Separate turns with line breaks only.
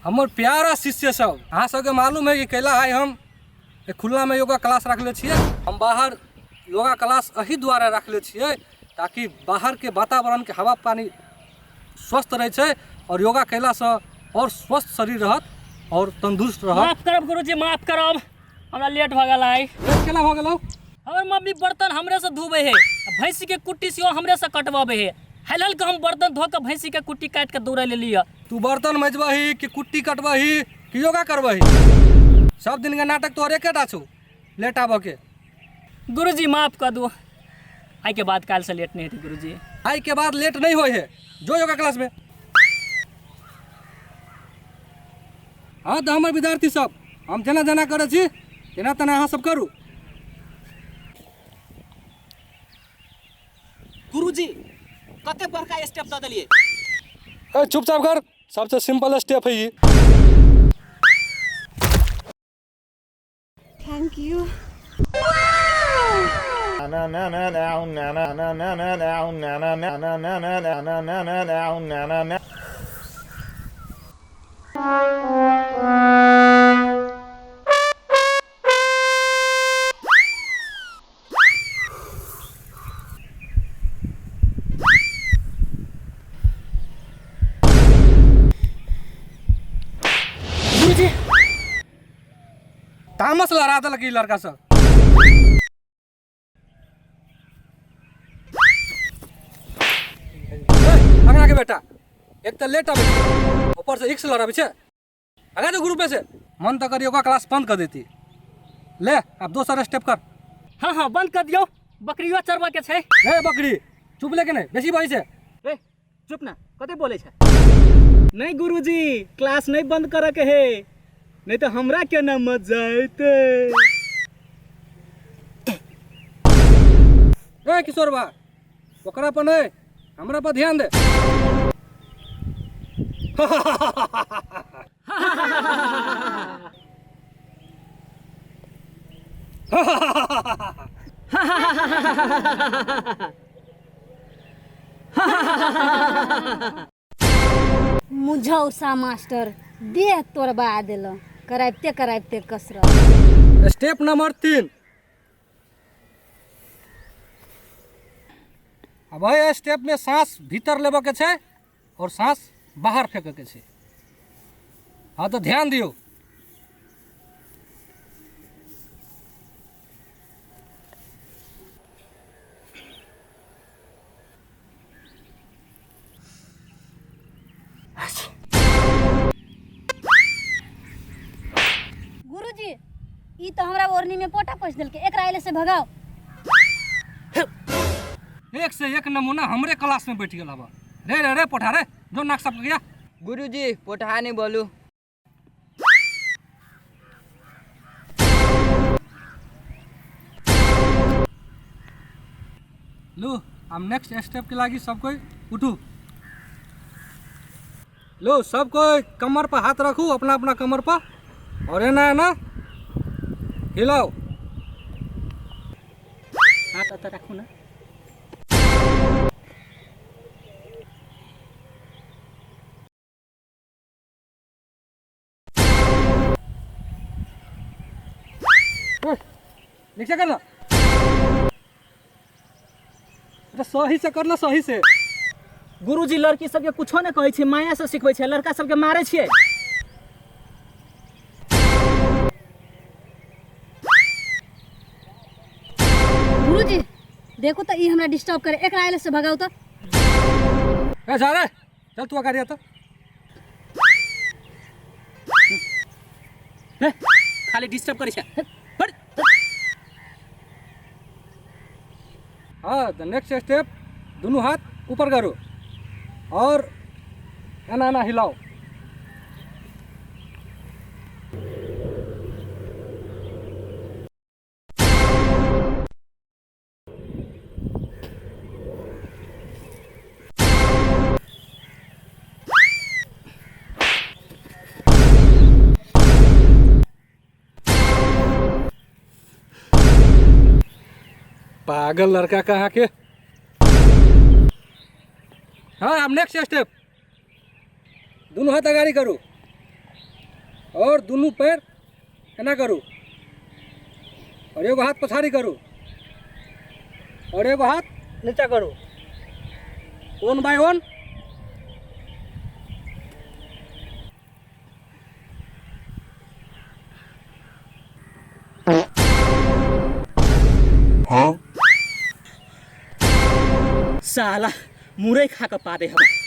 हमर प्यारा शिष्य सब, अहाँ सबके मालूम है कि कैला आइ हम एक खुलामे योगा क्लास रखले छियै। हम बाहर योगा क्लास एहि दुआरे रखले छियै ताकि बाहरके वातावरणके हवा पानी स्वस्थ रहै छै और योगा कयलासँ आओर स्वस्थ शरीर रहत और तंदुरुस्त रहत।
माफ करब गुरुजी, माफ करब, हमरा लेट भऽ गेल आइ।
लेट केना भऽ गेलौ?
हमर मम्मी बर्तन हमरे से धोबै है, भैंसी के कुट्टी सेहो हमरे से कटवाबै है। हल हल के हम बर्तन धो के भैंसी के कुट्टी काटि के दौड़ै लेली है।
तू बर्तन मजबही कि कुट्टी कटबही कि योगा करबही? सब दिन के नाटक तोहर एकेटा छौ, लेट आबऽ के।
गुरुजी माफ कर दू, आइ के बाद काल्हि से लेट नहीं हेतै गुरुजी।
आइ के बाद लेट नहीं होय है, जो योगा क्लास में। हाँ तऽ हमर विद्यार्थी सब, हम जेना जेना करै छी तेना तेना अहाँ सब करू।
गुरुजी कते बड़का स्टेप दऽ देलियै।
ए चुपचाप कर, सबसे सिंपल स्टेप है ई।
Thank you.
गुरुजी
तामस लड़ा देलक ई लड़का सब। अंगना के बेटा एक तऽ लेट आबै छै, ऊपर से इक्स लड़ाबै छै। आगा जो ग्रुप से मन तऽ करी ओकर क्लास बंद कर देती। ले अब दोसर स्टेप कर।
हाँ हाँ बंद कर दियौ, बकरियो चरबऽ के छै।
ए बकरी चुप ले के नहीं बेसी बजै छै।
ए चुप ना, कते बोले छै? नहीं गुरुजी क्लास नहीं बंद करे के है, नहीं तो हमरा के ना मजा अइते।
ए किशोर बा ओकरा पर नहीं, हमरा पर ध्यान दे।
मुझौसा मास्टर देह तोड़बा देल, कराबिते कराबिते कसरत।
Step number 3। अब एहि स्टेप में सांस भीतर लेबऽ के छै और सांस बाहर फेंके के छै। हाँ तो ध्यान दियौ।
गुरुजी ई तो हमरा ओढ़नी में पोटा पोछ देलकै, एकरा अइले से भगाओ।
एक से एक नमूना हमरे क्लास में बैठ गेल हबा। रे रे रे पोठा रे, जो नाक साफ गया।
गुरुजी पोठा नहीं बोलू।
लो हम नेक्स्ट स्टेप के लागी सब कोई उठू। लो सब कोई कमर पर हाथ रखू, अपना अपना कमर पर, और एना एना हिलाओ।
हाथ अतऽ राखू ना।
नीचे करना, अरे सही से करना, सही से।
गुरुजी लड़की सबके कुछो नहि कहै छै, माया से सिखबै छै, लड़का सबके मारै छियै।
गुरुजी देखो तो ई हमरा डिस्टर्ब करे, एकरा अइले से भगाओ तो।
ए जा रे, चल तू अगाडि आ त।
हे, खाली डिस्टर्ब करै छै। हे, हट।
हाँ द नेक्स्ट स्टेप, दोनों हाथ ऊपर करो और एना एना हिलाओ। पागल लड़का कहाँ के। हाँ अब नेक्स्ट स्टेप, दोनों हाथ अगाड़ी करो आओर दुनू पैर एना करू आओर एगो हाथ पछाड़ी करू आओर एगो हाथ नीचा करू। One by one.
साला मुरई खा कऽ पादे हम।